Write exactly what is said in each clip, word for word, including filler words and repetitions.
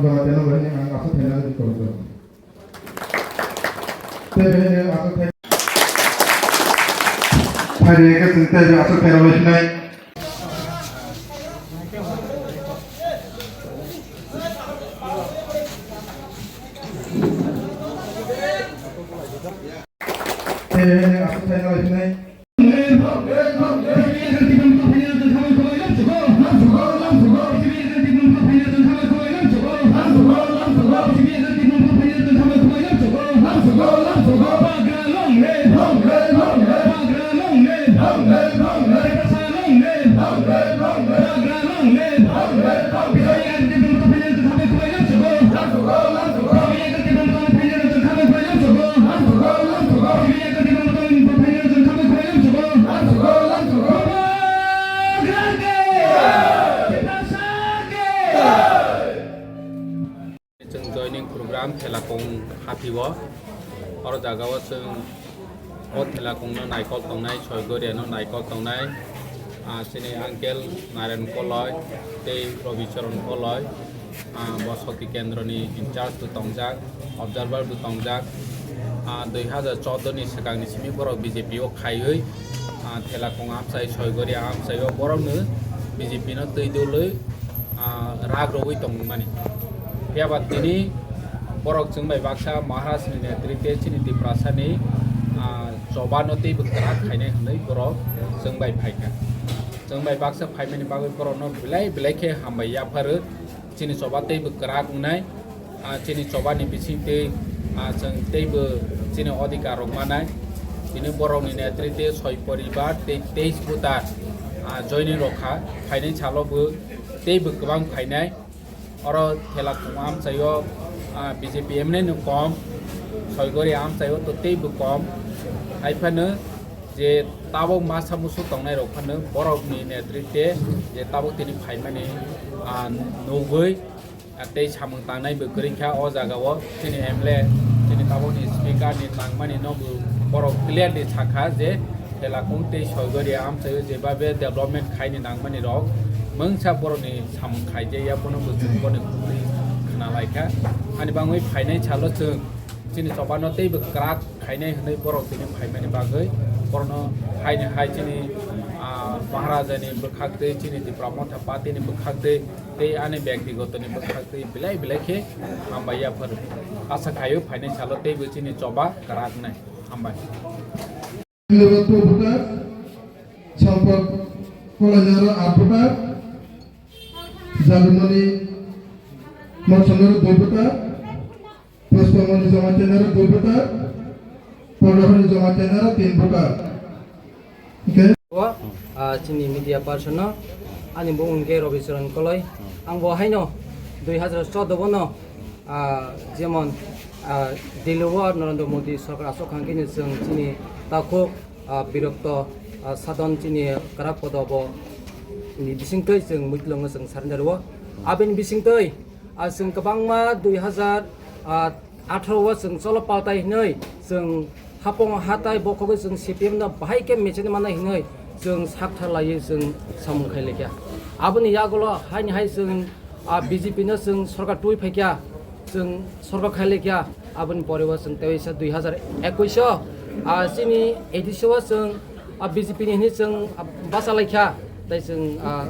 Jamatia no bahini ang aswk khaina request khlai tongo. Tei bahini aswk khai-, khai rwya khe chwng tei aswk khairok lai sinai. Tei bahini aswk khaina lai sinai. Chwng joining program Thelakung haphio. Oro jagao chwng o Thelakungno naikol tongnai, Soigoria no naikol tongnai, ah, chini uncle Naren Koloi tei Robi Charan Koloi, ah, bo Shakti Kendroni in charge bo tongjak, observer bo tongjak. Ah, dui hazar choudo ni swkangni simi borok B J P o khaiwi, ah, Thelakung amchai, Soigoria amchai o borokno B J P no twi dului, ah, rak rwui tongmani. Phiya ba tini borok chwng bai baksa Maharaj ni netrite chini Tiprasa ni, ah, choba no teibo kwrak khainai hwnwi borok chwng bai phaikha. Chwng bai baksa phaimani bagwi borok no belai belai khe hambai yapharo. Chini choba teibo kwrak wngnai, ah, chini choba ni bising tei, ah, chwng teibo chini odhikar rok manai. Tini borok ni netrite soi poribar tei teis voter, ah, joining rok kha, phainai salo bo teibo kwbang phainai. Oro Thelakung amchaio, ah, B J P M N A no kom, Soigori amchaio to teibo kom. Hai phano je tabok masa musu tongnai rok phano borok ni netrite je tabok tini phaimani, ah, nugwi, ah, tei samung tangnai bo kwrwi kha o jaga o. Chini M L A, chini tabok ni speaker ni tangmani no bo borok clearly sakha je Thelakung tei Soigoria amchaio jebabe development khaini nangmani rok mungsa borokni samung khaijak ya, bono bo chwng bono kubui khna laikha. Ani bangwi phainai salo chwng chini chobano teibo kwrak khainai hwnwi borok tini phaimani bagwi borokno haini hai chini, ah, Maharajani bwkhak twi, chini Tipra Motha Party ni bwkhak twi tei ani byaktigotoni bwkhak twi belai belai khe hambai yaphar. Asa khaio phainai salo teibo chini choba kwrak wngnai. Hambai. Nirotno voter, Sampak Kolainaro aat voter, Jadumani Motsonaro dui voter, Puspamani Jamaitianaro dui voter, Pondahani Jamaitianaro tin voter. Okay? O, ah, chini media person no, ani bung hwnkhe Robi Charan Koloi. Ang bo haino dui hazar choudo bono, ah, jemon, ah, Delhi o Narendra Modi sorkar aswk khan khe chwng chini takhuk, ah, birokto, ah, sadon chini kwrak podo bo ni bisingtwi chwng muitlwng no chwng surrender o. Aboni bisingtwi, ah, chwng kwbangma dui hazar, ah, atharo o chwng cholo paltai hinwi chwng hapong hatai bokhogwi chwng C P M no bahai khe mecheni manai hinwi chwng sakthar laiwi chwng samung khai laikha. Aboni yagulo haini hai chwng, ah, B J P no chwng sorkar twi phaikha, chwng sorkar khai laikha. Aboni pore o chwng teisa dui hazar ekush o, ah, chini A D C o chwng, ah, B J P ni hinwi chwng, ah, bacha laikha. Tai chwng, ah,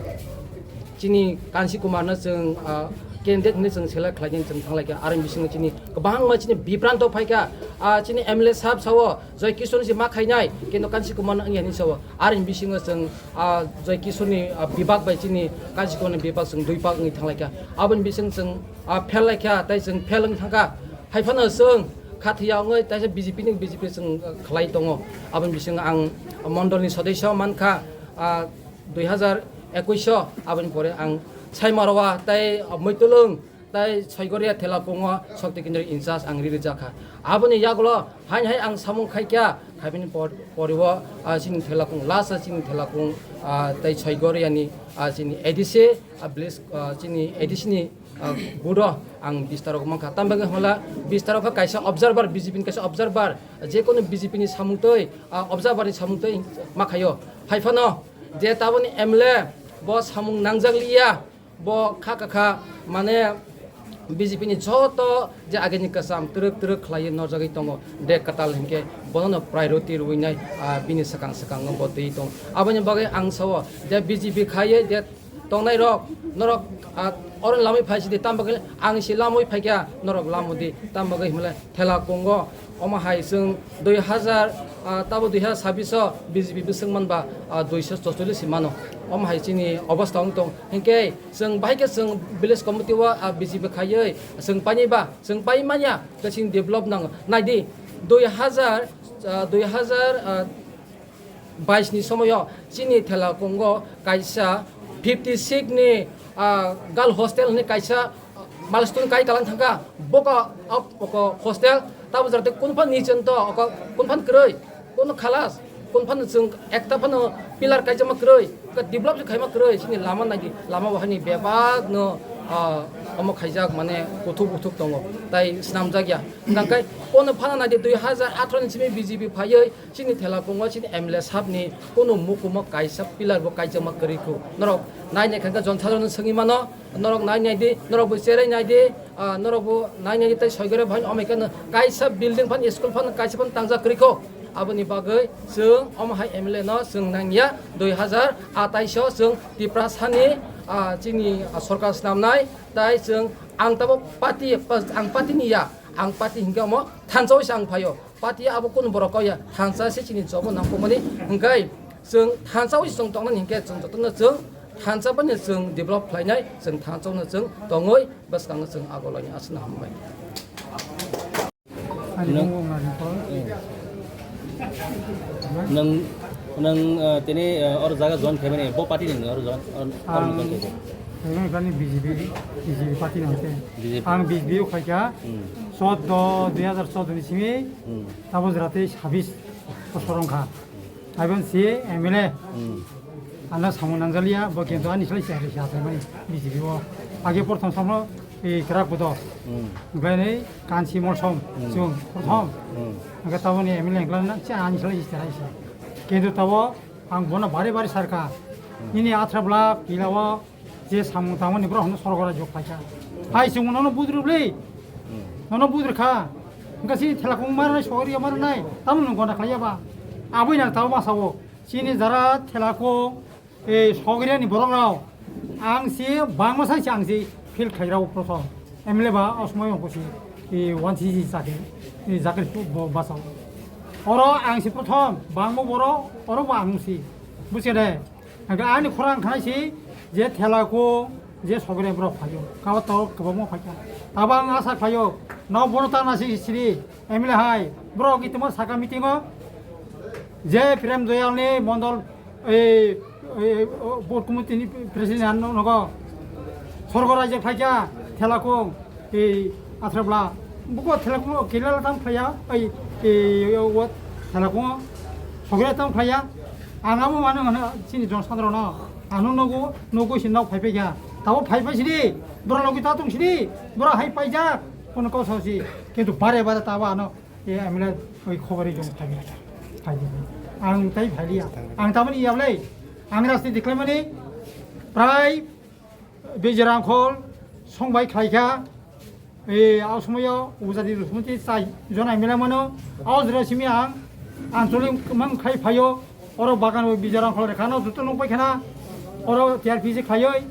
chini Kansi Kumar no chwng, ah, candidate hinwi chwng select khlaigwi chwng thanglaikha. Aroni bisingo chini kwbangma chini bibranto phaikha. Ah, chini M L A sahab sao Joy Kishore si ma khainai, kintu Kansi Kumar no wngya hinwi sao. Aroni bisingo chwng, ah, Joy Kishore ni, ah, bibak bai chini Kansi Kumar ni bibak chwng dui bak wngwi thanglaikha. Aboni bising chwng, ah, fail laikha, tai chwng fail wngwi thangkha. Hai phano chwng khathiya wngwi taisa B J P ni B J P chwng, ah, khlai tongo. Aboni bisingo ang mondol ni sodesyo mankha, ah, dui hazar ekush o, aboni pore ang Saimarawa tei Muitulung tei Soigoria Thelakungo Shakti Kendra in charge ang riri jakha. Aboni yagulo haini hai ang samung khaikha, khaibini por-, pore o, ah, chini Thelakung, last o chini Thelakung, ah, tei Soigoria ni, ah, chini A D C, ah, village, ah, chini A D C ni, ah, board o ang bistarok mankha. Tamni bagwi hwnla bistarok kha kaisa observer, B J P ni kaisa observer, jekunu B J P ni samung twi, ah, observer ni samung twi ma khaio. Hai phano je taboni M L A bo samung nangjak liya, bo kha kha kha, mane B J P ni joto je agini kwcham twrwk twrwk khlaiwi norjagwi tongo, de kwtal hinkhe bonono priority rwinai, ah, bini swkang swkango bo twi tongo. Aboni bagwi ang sao je B J P khaiwi je tongnai rok, norok, ah, oro lamwi phai sidi, tamo bagwi ang si lamwi phaikha, norok lamo di, tamo bagwi himle thela kongo. Omo hai chwng dui hazar, ah, tabo dui hazar sabbish o B J P bwswk manba, ah, duiso chorchollis si mano. Omo hai chini obostha wng tong. Hinkhe chwng bahai khe chwng village committee o, ah, B J P khaiwi chwng painai ba, chwng pai manya, khe chini develop nango. Naidi, dui hazar, ah, dui hazar, ah, bais ni somoyo chini thela kongo kaisa fifty six ni, ah, girl hostel hwnwi kaisa, ah, milestone kai kalang thangkha. Boko, ah, boko hostel tabo jora tei kunpha ni chwng to, oko kunpha kwrwi, kono khalas, kunpha no chwng ekta phano pillar kaijama kwrwi, ka develop se khaima kwrwi, chini lama naidi, lama bo hani bebak no, ah, omo khaijak mane kuthuk buthuk tongo, tai swnamjak ya. Hwnkhe kono phano naidi dui hazar atharo ni simi B J P phaiwi, chini thela kongo chini M L A sahab ni kono mukumo kaisa pillar bo kaijama kwrwi kho. Norok nai nai kha khe jon sadharok no swngwi mano, norok nai nai di, norok bo cherai nai di, ah, norok bo nai nai di tei soi gore bhai omai khe no kaisa building phan school phan kaisa phan tangjak kwrwi kho. Aboni bagwi chwng omo hai M L A no chwng nang ya, dui hazar atais o chwng Tiprasa ni, ah, chini, ah, sorkar swnamnai, tai chwng ang tabo party, ang party ni ya, ang party hinkhe omo thansa o se ang phaio. Party abo kunu borok kok ya, thansa se chini jobo nangkukmani, hwnkhe chwng thansa o se chwng tongnani hinkhe chwng jotono chwng thansa bai no chwng develop khlainai, chwng thansa o no chwng tongwi bwskango chwng agolainai, aswkno hambai. Ani Nwng- bumung Narinkhol. Nwng, nwng, uh, tini, uh, oro jaga join khaimani, bo party ni nwng oro join, oro, oro Ang join khaimani? Ang kani B J P, B J P party ni hote. B J P. Ang B J P o khaikha, Hmm. Chauda, dui hazar chauda ni simi, Hmm. Tabo jora tei sabis bosor wngkha. Aboni si M L A. Hmm. Ano samung nangjalia, bo kintu ani salai se, se asai mani B J P o. Age prothom samlo, e, kwrak bodo. Hmm. Onkhlainai kansi molsom, Hmm. chwng, prothom. Hmm. Hwnkhe taboni M L A wngkhlaina, se ani salai se, se. Kintu tabo ang bono bare bare sarkha. Hmm. Nini athra bwla, pila o, je samung tangmani borok hwnwi sorgo raijwk phaikha. Hai chwng nono budrwbli. Hmm. Nono budrwkha. Hwnkhe chini thela kung marnai, sogri marnai, tamo nwng gona khlaiya ba? Aboni ang tabo ma sao. Chini jara thela kung, e, sogri ni borok rok. Ang si bangma sai si ang si field khlai rok prothom. M L A ba osmoi ongko si, e, one C C chakhe, e, jakhe bo basa. Oro ang si prothom, bangma borok, oro bo ang si. Buchkha de? Hwnkhe ani khorang khanai si je thela kung, je sogre borok phaio. Kabo to kwbangma phaikha. Abo ang asa khlaio. No bono ta nasi siri, M L A hai. Borok itimo saka meeting o. Je Prem Doyal ni mondol, ei, ei, o, board committee ni president no, nogo. Sorgo raijwk phaikha, thela kung. Ei, athra bwla. Buko thela kuno kila tam khlaiya, ei, ei, o, thela kuno sogre tam khlaiya. Ang amo mano hano chini jon sadro no. Ano nogo, nogo sin nok phai phai kha. Tabo phai phai sini, bora logi ta tong sini, bora hai paijak, kono kau sao si. Kintu bare bare tabo ano, e, amila oi khobori jong phai phai. Phai di. Ang tai phai liya. Ang tabani yablai. Ang rasti diklai mani, prai Bijrangkhol songbai khlaikha, e, a somoyo Ujadi Rusmoti chai jona mila mano, a jora simi ang ancholi mang khai phaio, oro bagan o Bijrangkhol rekhano joto nukbai khana, oro T R P C khaioi,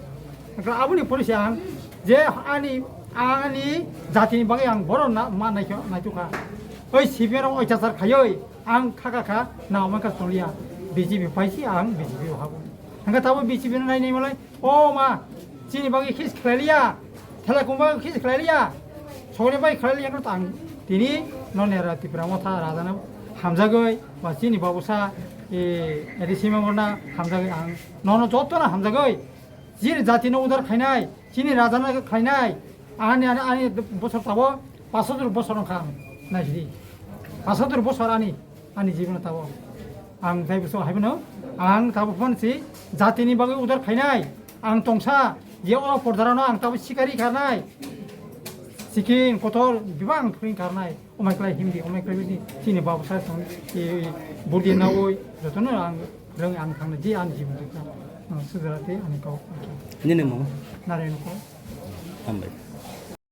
aboni police ang je ani, ani jatini bagwi ang boro na, ma naikha, naitukha. Oi C P M rok oitachar khaioi, ang khaka kha, na omang kha tonglia, B J P paisi ang B J P o habo. Hingke tabo B J P no nai nai malai, O ma, chini bagwi khis khlai liya, thela kung bagwi khis khlai liya, sogri bagwi khlai liya, no tang tini no nera Tipra Motha raja no hamjagwi, ba chini babusa, e, A D C member na hamjagwi ang, nono joto no hamjagwi, chini jati no udar khainai, chini raja no khlainai, ani, ani, ani bosor tabo, paso dur bosor wngkha ang, naisidi, paso dur bosor ani. Ani jibon tabo. Ang tei bwswk hai phano, ang tabo phano si jatini bagwi udar khainai. Ang tongsa, je o pordarano ang tabo sikari kharnai. Sikin, kotor, bebak ang phuring kharnai. Omai klai Hindi, omai klai Hindi. Chini babu sa song, e, burdi nawi, jotono ang rwng ang thangna, je ani jibon rwkha. Ang sudara tei ani kok. Nini mung? Narayan kok. Hambai.